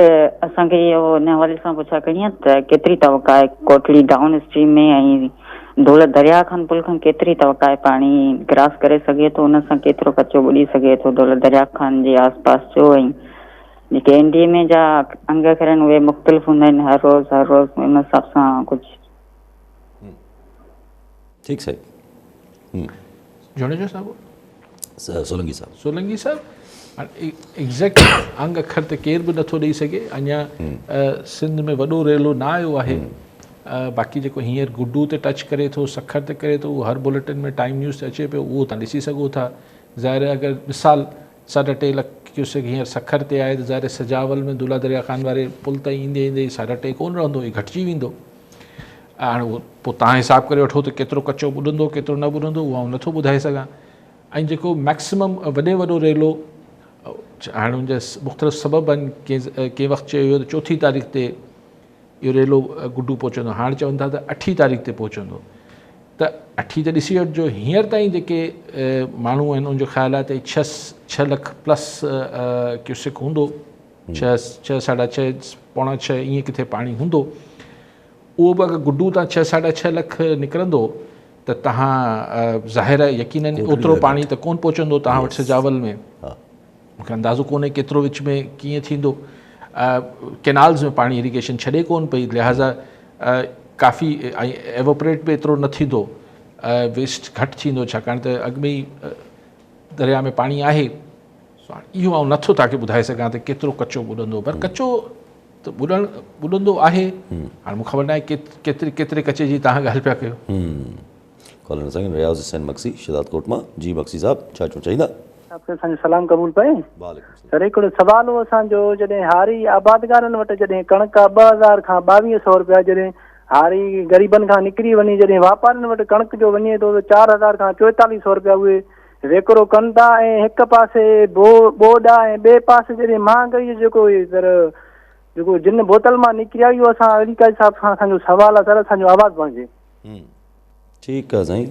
اسان کي اهو ان حوالي سان پڇا ڪرڻي آهي ته ڪيتري توقع آهي ڪوٽڙي ڊائون اسٽريم ۾ ۽ دولت درياء خان پل کان ڪيتري توقع آهي پاڻي ڪراس ڪري سگهي ٿو ان سان ڪيترو ڪچو ٻڏي سگهي ٿو دولت درياء خان جي آس پاس جو ۽ جيڪي اين ڊي ايم اي جا انگ اکر آهن اهي مختلف هوندا آهن هر روز هر روز ان حساب سان ڪجهه. ٺيڪ سائين. جوڻيجو صاحب. سولنگي صاحب. سولنگي صاحب ايگزيڪٽ انگ اکر ته ڪير به نٿو ڏئي سگهي اڃا سنڌ ۾ وڏو ريلو نه آيو آهي باقي جيڪو هينئر گڊو تي ٽچ ڪري ٿو سکر تي ڪري ٿو اهو هر بليٽن ۾ ٽائيم نيوز تي اچي پيو اهو تان ڏسي سگهو ٿا ظاهر آهي اگر مثال ساڍا ٽي لک ڪيوسڪ هينئر سکر تي آهي ته ظاهر آهي سجاول ۾ دولهه دريا خان واري پل تائين ايندي ايندي هي ساڍا ٽي ڪونه رهندو هي گهٽجي ويندو. هاڻي اهو پوء توهان حساب ڪري وٺو ته ڪيترو ڪچو ٻڏندو ڪيترو نه ٻڏندو اهو آئون نٿو ٻڌائي سگهان ۽ جيڪو ميڪسمم وڏي وڏو ريلو هاڻي ان جا مختلف سبب آهن ڪنهن وقت چيو ويو ته چوٿين تاريخ تي اهو ريلو گڊو پهچندو هاڻ چون ٿا ته اٺين تاريخ تي پهچندو ته اٺين ته ڏسي وٺجو هينئر تائين جيڪي ماڻهو آهن ان جو خيال آهي ته ڇهه لک پلس ڪيوسڪ هوندو ڇهه ساڍا ڇهه پوڻا ڇهه ائين ڪٿي پاڻي هوندو اهو به اگر گڊو تان ڇهه ساڍا ڇهه لک نڪرندو ته تهان ظاهر آهي يقينن اوترو پاڻي ته ڪون پهچندو تهان وٽ سجاول ۾ مونکي اندازو ڪونهي ڪيترو وچ ۾ ڪيئن ٿيندو ڪينالز ۾ پاڻي اريگيشن ڇڏي ڪون پئي لهٰذا ڪافي ۽ ايوپريٽ به ايترو نه ٿيندو ويسٽ گهٽ ٿيندو ڇاڪاڻ ته اڳ ۾ ئي درياء ۾ پاڻي آهي سو هاڻي اهو آئون نٿو توهان کي ٻڌائي سگهان ته ڪيترو ڪچو ٻڏندو پر ڪچو ته ٻڏڻ ٻڏندو آهي هاڻي مون خبر ناهي ڪيتري ڪيتري ڪچي جي توهان ڳالهه پيا ڪيو. ڪالر سائين رياض حسين مگسي شهداد ڪوٽ مان جي مگسي صاحب ڇا چوڻ چاهيندا. صاحب کي اسان جو سلام قبول پئي. وعليڪم السلام. سر هڪڙو سوال هو اسان جو جڏهن هاري آبادگارن وٽ جڏهن ڪڻڪ آ 2000 کان 2200 رپيا جڏهن هاري غريبن کان نڪري وڃي جڏهن واپارين وٽ ڪڻڪ جو وڃي ٿو ته 4000 کان 4400 رپيا اهي ويڪرو ڪن ٿا ۽ هڪ پاسي ٻوڏ آ ۽ ٻئي پاسي جڏهن مهانگائي جو جيڪو هي سر جيڪو جن بوتل مان نڪري آ اهو اسان علي قاضي صاحب کان اسان جو سوال آ سر اسان جو آواز بڻجي. ٺيڪ آ سائين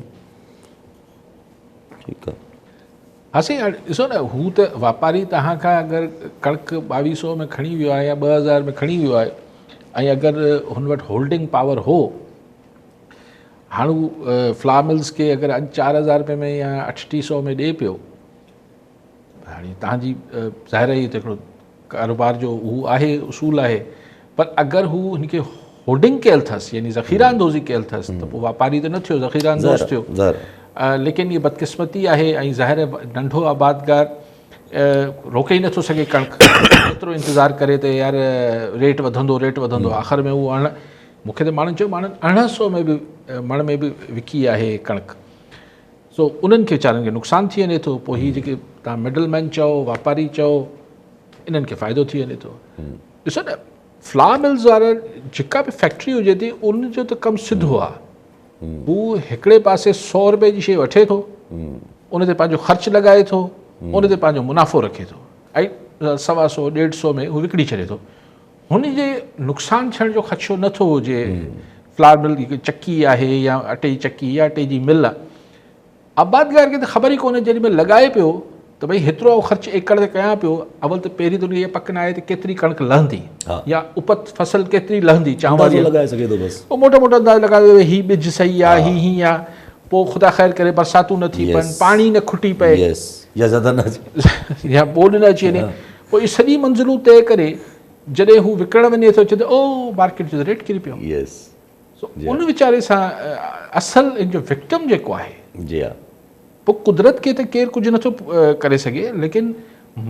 ٺيڪ آ. ها سائين هاڻي ڏسو نه هو ته واپاري توهان کان اگر ڪڻڪ ٻاويهه سو ۾ کڻي ويو آهي يا 2000 ۾ کڻي ويو آهي ۽ اگر هن وٽ هولڊنگ پاور هو هاڻ هو فلاور ملز کي اگر اڄ 4000 روپئي ۾ يا 3800 ۾ ڏئي پيو هاڻي توهان جي ظاهر آهي ته هڪڙو ڪاروبار جو هو آهي اصول آهي پر اگر هو هن کي هورڊنگ ڪيل اٿس يعني ذخيره اندوزي ڪيل اٿس ته پوء واپاري ته نه ٿيو ذخيره اندوز ٿيو ليڪن هي بدقسمتي آهي ۽ ظاهر ننڍو آبادگار روڪي ئي نٿو سگهي ڪڻڪ ايترو انتظار ڪري ته يار ريٽ وڌندو ريٽ وڌندو آخر ۾ اهو اڻ مونکي ته ماڻهن چيو ماڻهن 1800 ۾ به مڻ ۾ به وڪي آهي ڪڻڪ سو انهن کي ويچارن کي نقصان ٿي وڃي ٿو پوء هي جيڪي تان مڊل مين چئو واپاري چئو انهن کي فائدو ٿي وڃي ٿو ڏسو نه فلاور ملز وارا جيڪا به فيڪٽري هجي ٿي ان جو ته ڪم سڌو آهي هو هڪڙي پاسي سو روپئي جي شيء وٺي ٿو ان تي پنهنجو خرچ لڳائي ٿو ان تي پنهنجو منافعو رکي ٿو ۽ سوا سو ڏيڍ سو ۾ هو وڪڻي ڇڏي ٿو هن جي نقصان ٿيڻ جو خدشو نٿو هجي فلاور مل جي چڪي آهي يا اٽي جي چڪي يا اٽي جي مل آهي آبادگار کي ته خبر ئي ڪونهي جيڏي مهل لڳائي پيو ته ڀئي هيترو آئون خرچ ايڪڙ تي ڪيان پيو اول ته پهرين ته ان کي اها پڪ ناهي ته ڪيتري ڪڻڪ لهندي يا اپت فصل ڪيتري لهندي چانور اندازو لڳائي سگهي ٿو بس پوء موٽو موٽو اندازو لڳائي ٿو هي ٻج صحيح آ هي هيئن آ پوء خدا خير ڪري برساتون نه ٿي پون پاڻي نه کٽي پئي يس يا زياده نه اچي يا ٻوڏ نه اچي وڃي پوء اهي سڄي منزلون طئي ڪري جڏهن هو وڪڻڻ وڃي ٿو چئي ٿو او مارڪيٽ جو ريٽ ڪري پيو يس سو ان ويچاري سان اصل ان جو وڪٽم جيڪو آهي جي ها پوء قدرت کي ته ڪير ڪجهه نٿو ڪري سگهي ليڪن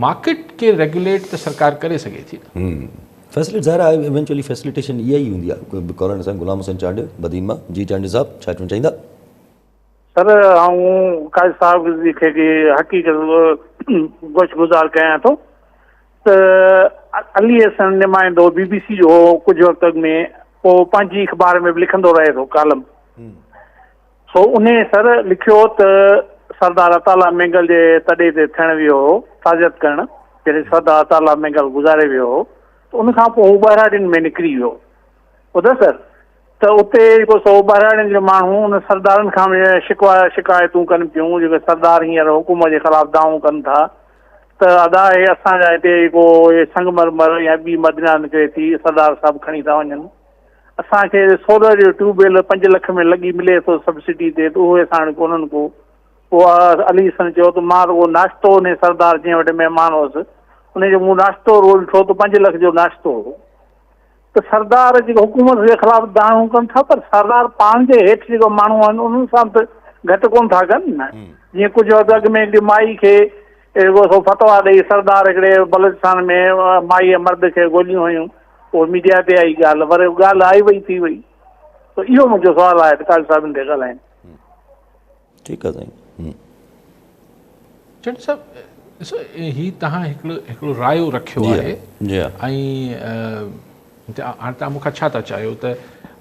مارڪيٽ کي ريگوليٽ ته سرڪار ڪري سگهي ٿي نه. فيسلٽ ظاهر آهي ايونچوئلي فيسلٽيشن اها ئي هوندي آهي ڪو ڪالر سان غلام حسين چانڊيو بدين مان جي چانڊيو صاحب ڇا چوڻ چاهيندا. سر آئون قاضي صاحب کي حقيقت گوش گذار ڪيان ٿو ته علي حسن نمائندو بي بي سي جو هو ڪجهه وقت اڳ ۾ پوء پنهنجي اخبار ۾ به لکندو رهي ٿو ڪالم سو انهي سر لکيو ته سردار عطا الله مينگل جي تڏي تي ٿيڻ ويو هو تعزيت ڪرڻ جڏهن سردار عطا الله مينگل گذاري ويو هو ته ان کان پوء هو ٻهراڙين ۾ نڪري ويو ٻڌو سر ته اتي جيڪو سو ٻهراڙين جو ماڻهو ان سردارن کان به شڪوا شڪايتون ڪن پيون جيڪي سردار هينئر حڪومت جي خلاف دانهون ڪن ٿا ته ادا هي اسان جا هتي جيڪو هي سنگ مرمر يا ٻي معدنيات نڪري ٿي سردار صاحب کڻي ٿا وڃن اسان کي سولر جو ٽيوب ويل پنج لک ۾ لڳي ملي ٿو سبسڊي تي ته اهو اسان وٽ ڪونهن ڪو پوء علي حسن چيو ته مان رڳو ناشتو انهي سردار جنهن وٽ مهمان هوس انهي جو مون ناشتو رڳو ڏٺو ته پنج لک جو ناشتو هو ته سردار جيڪو حڪومت جي خلاف دانهون ڪن ٿا پر سردار پاڻ جي هيٺ جيڪو ماڻهو آهن انهن سان به گهٽ ڪونه ٿا ڪن نه جيئن ڪجهه وقت اڳ ۾ هڪڙي مائي کي جيڪو سو فتويٰ ڏئي سردار هڪڙي بلوچستان ۾ مائي ۽ مرد کي گوليون هنيون اهو ميڊيا تي آئي ڳالهه وري ڳالهه آئي وئي ٿي وئي ته اهو منهنجو سوال آهي ته قاضي صاحب ان تي ڳالهائين. ٺيڪ آ سائين. چنڊ صاحب ڏسو هي توهان هڪڙو هڪڙو رايو رکيو آهي جي ها ۽ هاڻي توهان مون کان ڇا ٿا چاهيو ته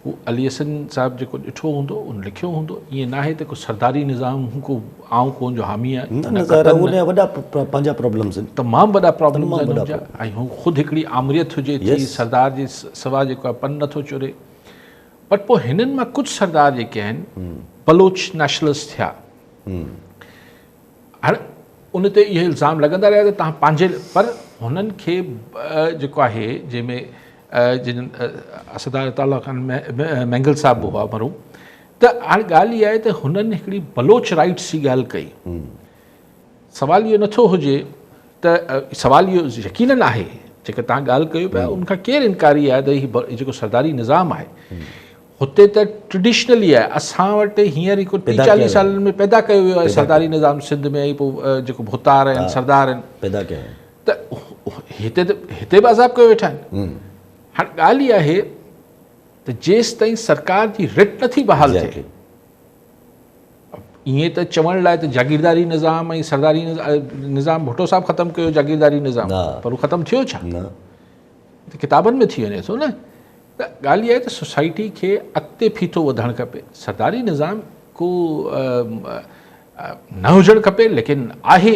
هو علي حسن صاحب جيڪو ڏٺو هوندو ان لکيو هوندو ائين ناهي ته ڪو سرداري نظام ڪو آئون ڪو ان جو حامي آهيان نه نه ظاهر آهي ان جا وڏا پنهنجا پرابلمز آهن تمام وڏا پرابلمز آهن ان جا ۽ هو خود هڪڙي آمريت هجي ٿي سردار جي سوا جيڪو آهي پن نٿو چوري پر پوء هنن مان ڪجهه سردار جيڪي آهن بلوچ نيشنلسٽ ٿيا. هاڻي ان تي اهي الزام لڳندا رهيا ته توهان پنهنجي پر هنن کي جيڪو آهي جنهن ۾ جن سردار عطا الله خان مينگل صاحب به هئا مرحوم ته هاڻي ڳالهه اها آهي ته هنن هڪڙي بلوچ رائٽس جي ڳالهه ڪئي. سوال اهو نٿو هجي ته سوال اهو يقينن آهي جيڪا توهان ڳالهه ڪيو پيا ان کان ڪير انڪاري آهي ته هي جيڪو سرداري نظام آهي هتي ته ٽريڊيشنلي آهي اسان وٽ هينئر هڪ ٽي چاليهه سالن ۾ پيدا ڪيو ويو آهي سرداري نظام سنڌ ۾ ۽ پوء جيڪو ڀوتار آهن سردار آهن پيدا ڪيا ته هتي ته هتي به عذاب ڪيو ويٺا آهن هاڻي ڳالهه اها آهي ته جيستائين سرڪار جي رٽ نٿي بحال ٿئي ائين ته چوڻ لاء ته جاگيرداري نظام ۽ سرداري نظام ڀٽو صاحب ختم ڪيو جاگيرداري نظام پر هو ختم ٿيو ڇا ته ڪتابن ۾ ٿي وڃي ٿو نه ته ڳالهه اها آهي ته سوسائٽي کي اڳتي ڦيٿو وڌڻ کپي سرداري نظام ڪو نه هجڻ کپي ليڪن آهي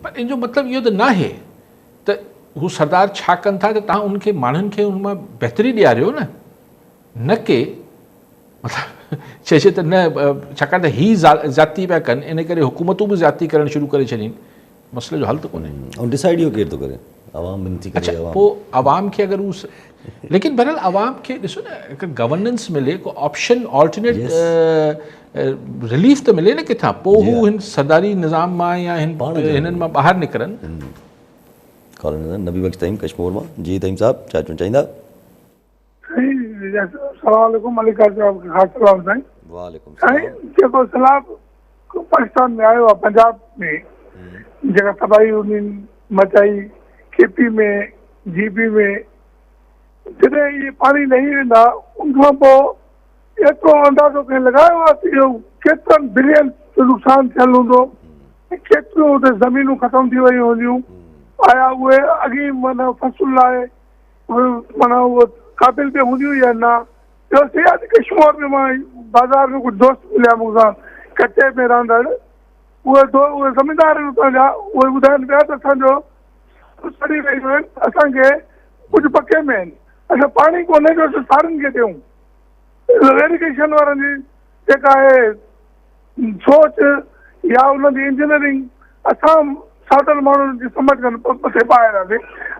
پر ان جو مطلب اهو ته ناهي ته هو سردار ڇا ڪن ٿا ته تان ان کي ماڻهن کي ان مان بهتري ڏياريو نه نه ڪي مطلب چئجي ته نه ڇاڪاڻ ته هي زيادتي پيا ڪن ان ڪري حڪومتون به زيادتي ڪرڻ شروع ڪري ڇڏين مسئلي جو حل ته ڪونهي. ۽ ڊسائيڊ اهو ڪير ٿو ڪري عوام به نٿي ڪري عوام پوء عوام کي اگر هو ليڪن بهرحال عوام کي ڏسو نه هڪ گورننس ملي ڪو آپشن آلٽرنيٽ رليف ته ملي نه ڪٿان پوء هو هن سرداري نظام مان يا هن هنن مان ٻاهر نڪرن. ڪالر نبي بخش تهيم ڪشمور مان جي تهيم صاحب ڇا چوڻ چاهيندا. سائين السلام عليڪم علي قاضي صاحب کي خاص سلام سائين. وعليڪم السلام. سائين جيڪو سيلاب پاڪستان ۾ آيو آهي پنجاب ۾ جيڪا تباهي انهن مچائي ڪي پي ۾ جي پي ۾ جڏهن اهي پاڻي لهي ويندا ان کان پوء ايترو اندازو ڪنهن لڳايو آهي ته اهو ڪيترن بلين جو نقصان ٿيل هوندو ۽ ڪيتريون اتي زمينون ختم ٿي ويون هونديون آيا اهي اڳي معنيٰ فصل لاء معنيٰ اهو قابل به هونديون يا نه. ٻيو سي اڄ ڪشمور ۾ مان بازار ۾ ڪجهه دوست مليا مون سان ڪچي ۾ رهندڙ اهي دو اهي زميندار آهن اتان جا اهي ٻڌائن پيا ته اسان جو سڙي ويون آهن اسان کي ڪجهه پڪي ۾ آهن اسان پاڻي ڪونهي جو اسان سارين کي ڏيون ايريگيشن وارن جي جيڪا آهي سوچ يا انهن جي انجنيئرنگ اسان سادن ماڻهن جي سمجهه کان مٿي ٻاهر آهي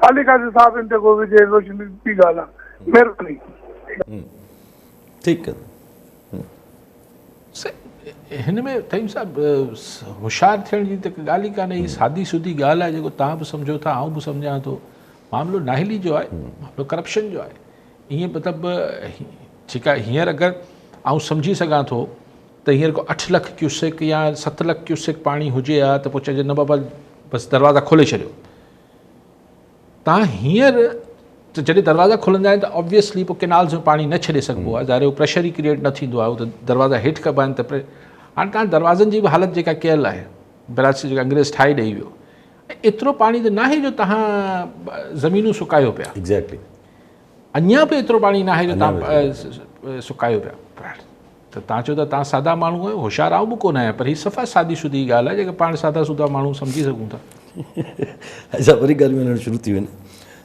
علي قاضي صاحب ان تي ڪو وجهي روشني ٻي ڳالهه آهي مهرباني. ٺيڪ. هن ۾ فهيم صاحب هوشيار ٿيڻ جي ته ڳالهه ئي ڪانهي هي سادي سودي ڳالهه آهي جيڪو توهان به سمجهو ٿا آئون به سمجهان ٿو معاملو نااهلي جو آهي معاملو ڪرپشن جو آهي ائين مطلب ٺيڪ آهي هينئر اگر آئون سمجهي سگهان ٿو ته هينئر ڪو اٺ لک ڪيوسڪ يا ست لک ڪيوسڪ پاڻي هجي ها ته پوء چئجي نه بابا بس دروازا کولي ڇڏيو تان هينئر ته جڏهن دروازا کلندا آهن ته آبويسلي پوء ڪينالز ۾ پاڻي نه ڇڏي سگهبو آهي ظاهر پريشر ئي ڪريئيٽ نه ٿيندو آهي ته دروازا هيٺ ڪبا آهن ته هاڻي تان دروازن جي به حالت جيڪا ڪيل آهي براج جيڪا انگريز ٺاهي ڏئي ويو ايترو پاڻي ته ناهي جو تهان زمينون سڪايو پيا ايگزيڪٽلي اڃا به ايترو پاڻي ناهي جو تهان سڪايو پيا ته توهان چئو ٿا توهان سادا ماڻهو آهيو، هوشيار آئون به ڪونه آهيان پر هي صفا سادي سودي ڳالهه آهي جيڪا پاڻ سادا سودا ماڻهو سمجهي سگهون ٿا. اڇا وري ڳالهيون هلڻ شروع ٿي ويون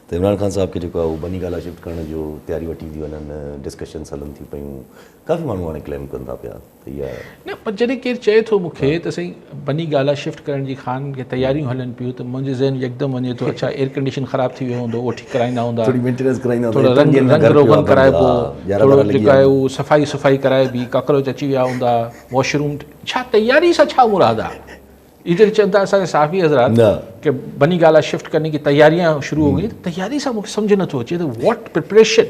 ته عمران خان صاحب کي جيڪو آهي اهو بني گالا شفٽ ڪرڻ جو تياري وٺي ٿي وڃن ڊسڪشنس هلن ٿيون پيون ڪافي ماڻهو هاڻي ڪليم ڪن ٿا پيا ته اها نه پر جڏهن ڪير چئي ٿو مون کي ته سائين بني گالا شفٽ ڪرڻ جي خان کي تياريون هلن پيون ته منهنجي ذهن يڪدم وڃي ٿو اڇا ايئر ڪنڊيشن خراب ٿي ويو هوندو اهو ٺيڪ ڪرائيندا هوندا ٿوري مينٽيننس ڪرائيندا هوندا ٿورو رنگ رنگ روغن ڪرائبو ٿورو جيڪو آهي اهو صفائي صفائي ڪرائبي ڪاڪروچ اچي ويا هوندا واش روم ڇا تياري سان ڇا مراد آهي هي جڏهن چون ٿا اسان جا صحافي حضرات ڪي بني گالا شفٽ ڪرني ڪي تياريان شروع هو گئي تياري سان مونکي سمجھ نٿو اچي ته واٽ پريپريشن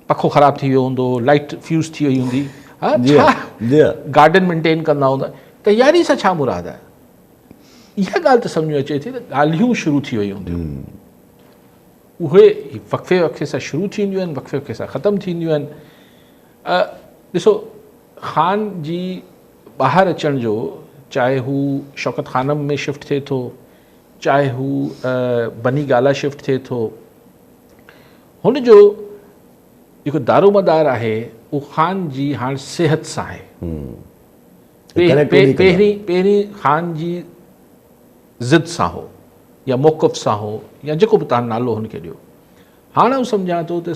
پکو خراب ٿي ويو هوندو لائٽ فيوز ٿي وئي هوندي ها ڇا گارڊن مينٽين ڪندا هوندا تياري سان ڇا مراد آهي اها ڳالهه ته سمجھ ۾ اچي ٿي ته ڳالهيون شروع ٿي ويون هونديون اهي وقفي وقفي سان شروع ٿينديون آهن وقفي وقفي سان ختم ٿينديون آهن ڏسو خان جي ٻاهر اچڻ جو چاهي هو شوڪت خانم ۾ شفٽ ٿئي ٿو چاهي هو بني گالا شفٽ ٿئي ٿو هن جو جيڪو دارومدار آهي اهو خان جي هاڻ صحت سان آهي. پهرين پهرين خان جي ضد سان هو يا موقف سان هو يا جيڪو به توهان نالو هن کي ڏيو. هاڻ آئون سمجهان ٿو ته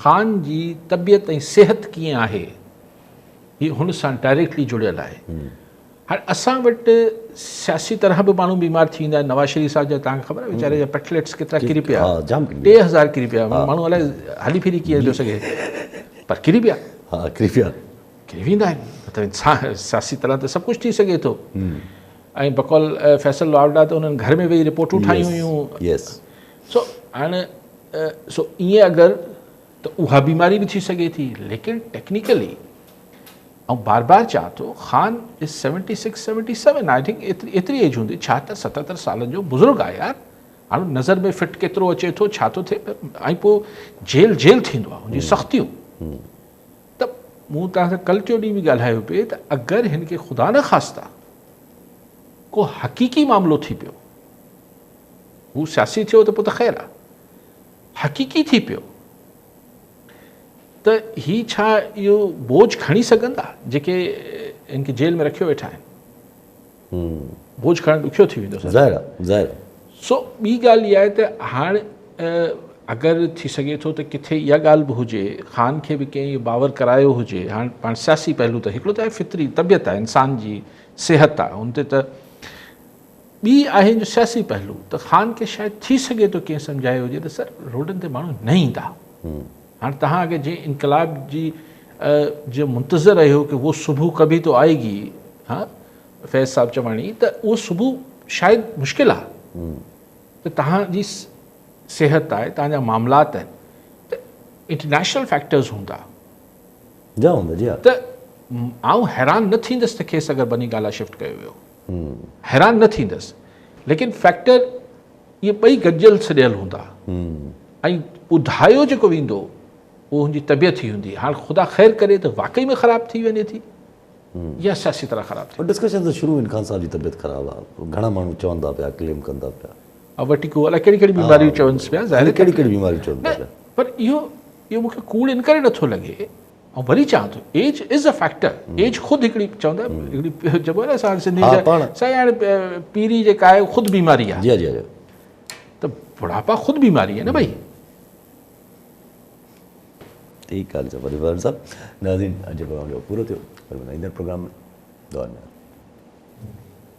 خان جي طبيعت ۽ صحت ڪيئن آهي هي هن سان ڊائريڪٽلي جڙيل آهي. هاڻي اسان وٽ سياسي طرح به ماڻهو بيمار ٿي ويندا آهن نواز شريف صاحب جا توهان کي خبر آهي ويچاري جا پيٽليٽس ڪيترا ڪري پيا 3000 ڪري پيا ماڻهو الائي هلي ڦري ڪيئن پيو سگهي پر ڪري پيا ها ڪري پيا ڪري ويندا آهن مطلب انسان سياسي طرح ته سڀ ڪجهه ٿي سگهي ٿو ۽ بقول فيصل واوڊا ته انهن گهر ۾ ويهي رپورٽون ٺاهيون هيون يس سو هاڻي سو ائين اگر ته اها بيماري به ٿي سگهي ٿي ليڪن ٽيڪنيڪلي آئون بار بار چوان ٿو Khan is 76 77 I think ايتري ايتري ايج هوندي 76 77 سالن جو بزرگ آهي يار هاڻ نظر ۾ فٽ ڪيترو اچي ٿو ڇا ٿو ٿئي ۽ پوء جيل جيل ٿيندو آهي ان جي سختيون ته مون توهان سان ڪل ٽيون ڏينهن به ڳالهايو پئي ته اگر هن کي خدا نه خواسته ڪو حقيقي معاملو ٿي پيو هو سياسي ٿيو ته پوء ته خير آهي حقيقي ٿي پيو ته هي ڇا اهو بوجه کڻي سگهندا جيڪي هن کي جيل ۾ رکيو ويٺا آهن؟ بوجه کڻڻ ڏکيو ٿي ويندو سر. ظاهر آهي ظاهر آهي. سو ٻي ڳالهه اها آهي ته هاڻ اگر ٿي سگهي ٿو ته ڪٿي اها ڳالهه به هجي خان کي به ڪنهن اهو باور ڪرايو هجي هاڻ پاڻ سياسي پهلو ته هڪڙو ته آهي فطري طبيعت آهي انسان جي صحت آهي ان تي ته ٻي آهي جو سياسي پهلو ته خان کي شايد ٿي سگهي ٿو ڪنهن سمجهايو هجي ته سر روڊن تي ماڻهو نه ايندا هاڻ توهان اگر جنهن انقلاب جي جي منتظر رهيو ڪي وو صبح ڪڀي تو آئي گي ها فيض صاحب چواڻي ته اهو صبح شايد مشڪل آهي. ته توهان جي صحت آهي، توهان جا معاملات آهن ته انٽرنيشنل فيڪٽرز هوندا. جا هوندا جي ها. ته آئون حيران نه ٿيندس ته کيس اگر بني گالا شفٽ ڪيو ويو. حيران نه ٿيندس ليڪن فيڪٽر اهي ٻئي گڏجل سڏيل هوندا ۽ ٻڌايو جيڪو ويندو اهو هن جي طبيعت ئي هوندي. هاڻ خدا خير ڪري ته واقعي ۾ خراب ٿي وڃي ٿي يا سياسي طرح خراب ٿي. ڊسڪشن ته شروع آهن خان صاحب جي طبيعت خراب آ گهڻا ماڻهو چون ٿا پيا ڪليم ڪن ٿا پيا. ورٽيگو الائي ڪهڙي ڪهڙي بيماريون چونس پيا ظاهر ڪهڙي ڪهڙي بيماريون چون ٿا پيا. پر اهو اهو مونکي ڪوڙ ان ڪري نٿو لڳي آئون وري چوان ٿو age is a factor age خود هڪڙي چوندا هڪڙي چئبو آهي نه اسان سنڌي سائين هاڻي پيري جيڪا آهي خود بيماري آهي جي جي ته بڙهاپا خود بيماري آهي نه ڀئي. ٺيڪ آهي وڏي صاحب ناظرين اڄ جو پروگرام جو پورو ٿيو وري ملندا ايندڙ پروگرام ۾ دعا ۾ ياد.